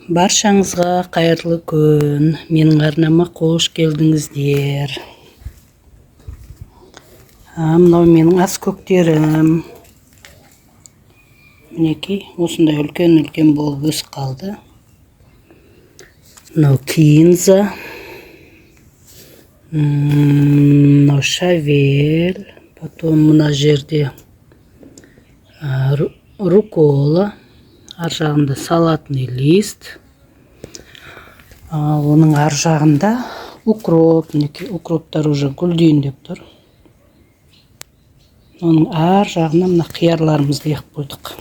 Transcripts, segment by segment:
Баршаңызға қайырлы күн. Менің арнама қош келдіңіздер. Мынау менің ас көктерім. Мінекей, осындай үлкен-үлкен болып өсіп қалды. Мынау кинза. Мынау шавель. Потом мына жерде рукола. Ар жағында салатный лист. Оның ар жағында укроп. Мінекей, укроптар уже гүлдейін деп тұр. Оның ар жағына мына қиярларымызды егіп қойдық.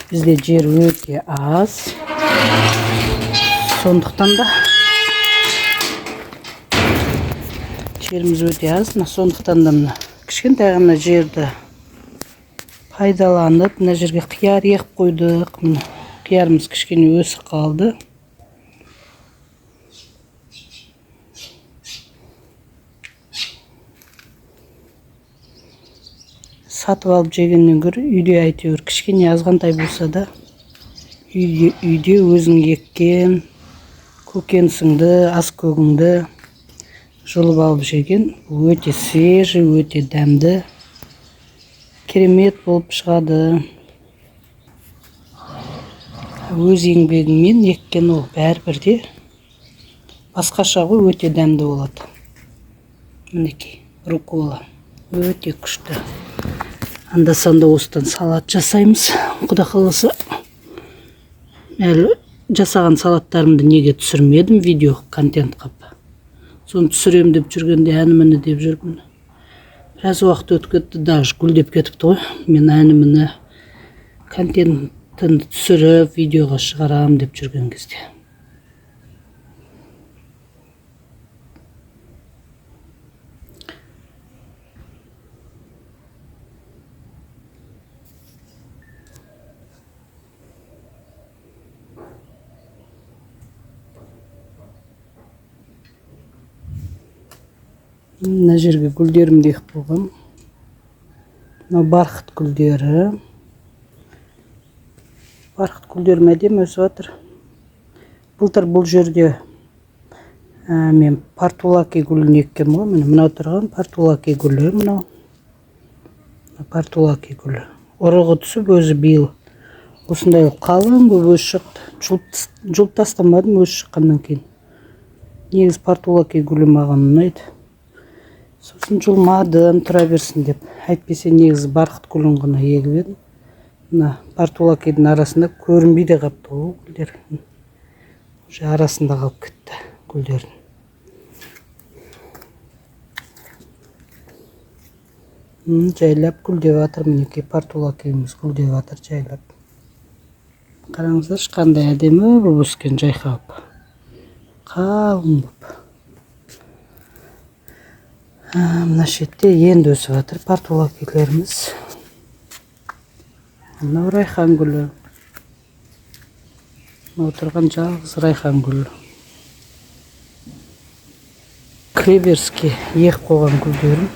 Бізде жер өте аз. Сондықтан да жеріміз өте аз. Мына сондықтан да мына кішкентай ғана жерді пайдаланып, мына жерге қияр егіп қойдық. Мына қиярымыз кішкене өсіп қалды. Сатып алып жегеннен гөрі үйде әйтеуір кішкене азғантай болса да үйде өзің еккен көкөнісіңді, ас көгіңді жұлып алып жеген өте свежий, өте дәмді, керемет болып шығады. Өз еңбегіңмен еккен ол бәрібір де басқаша ғой, өте дәмді болады. Мінекей, рукола өте күшті. Анда-санда осыдан салат жасаймыз. Құда қаласа, әлі жасаған салаттарымды неге түсірмедім видео контент қып. Соны түсірем деп жүргенде әні-міні деп жүрмін. Біраз уақыт өтіп кетті, даже гүлдеп кетіпті ғой. Мен әні-міні контентін түсіріп видеоға шығарам деп жүрген кезде. Мына жерге гүлдерімді егіп қойғам. Мынау бархат гүлдері. Бархат гүлдерім әдемі өсіп жатыр. Былтыр бұл жерде мен портулаки гүлін еккем ғой. Міне мынау тұрған портулаки гүлі мынау. Портулаки гүлі. Ұрығы түсіп өзі биыл осындай қалың болып өсіп шықты. Жұлып тастамадым өзі шыққаннан кейін. Негізі портулаки гүлі маған ұнайды. Сосын жұлмадым, тұра берсін деп. Әйтпесе негізі бархат гүлін ғана егіп едім. Мына портулакидің арасында көрінбей де қапты ғой гүлдер. Уже арасында қалып кетті гүлдердің. Жайлап гүлдеп жатыр, мінекей портулакиіміз гүлдеп жатыр жайлап. Қараңыздаршы, қандай әдемі болып өскен жайқалып. Қалың болып. Мына шетте енді өсіп жатыр портулакилеріміз. Мынау райхан гүлі. Мынау отырған жалғыз райхан гүлі. Кіреберіске егіп қойған гүлдерім.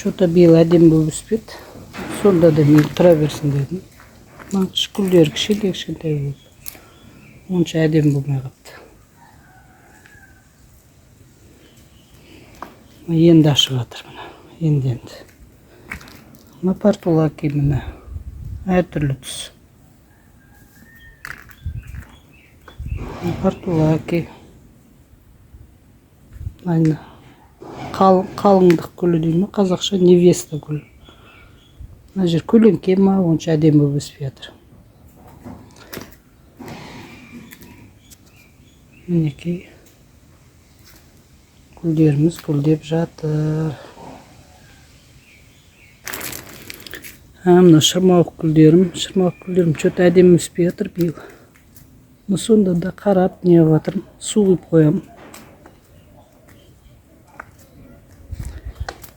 Чё-то биыл әдемі болып өспеді. Сонда да мен тұра берсін дедім. Мына гүлдері кішкентай кішкентай болып. Онша әдемі болмай қалыпты. Енді ашып жатыр мына. Енді енді. Мына портулаки міне. Әртүрлі түс. Мына портулаки. Мына қалыңдық гүлі дейді ме? Қазақша невеста гүлі. Мына жер көлеңке ма, онша әдемі болып өспей жатыр. Мінекей. Гүлдеріміз гүлдеп жатыр. Мына шырмауық гүлдерім. Шырмауық гүлдерім чё-то әдемі өспей жатыр биыл. Но сонда да қарап не қылып жатырмын. Су құйып қоямын.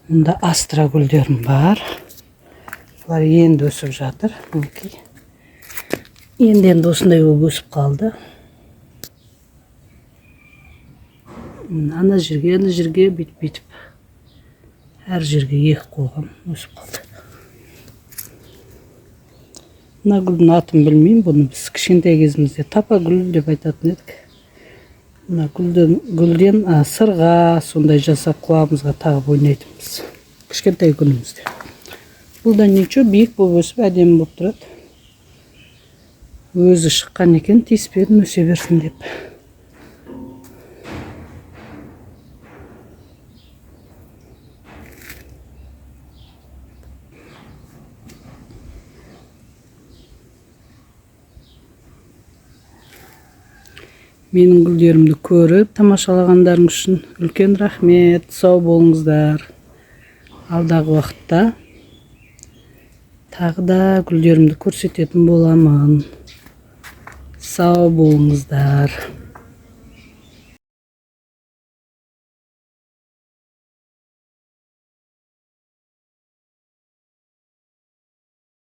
Мында астра гүлдерім бар. Бұлар енді өсіп жатыр. Мінекей. Енді енді осындай болып өсіп қалды. Ана жерге, ана жерге бүйтіп бүйтіп әр жерге егіп қойғам, өсіп қалды. Мына гүлдің атын білмеймін, бұны біз кішкентай кезімізде тапа гүл деп айтатын едік. Мына гүлден сырға сондай жасап құлағымызға тағып ойнайтынбыз кішкентай күнімізде. Бұл да ничего, биік болып өсіп, әдемі болып тұрады. Өзі шыққан екен, тиіспедім, өсе берсін деп. Менің гүлдерімді көріп тамашалағандарыңыз үшін үлкен рахмет. Сау болыңыздар. Алдағы уақытта тағы да гүлдерімді көрсететін боламын. Сау болыңыздар.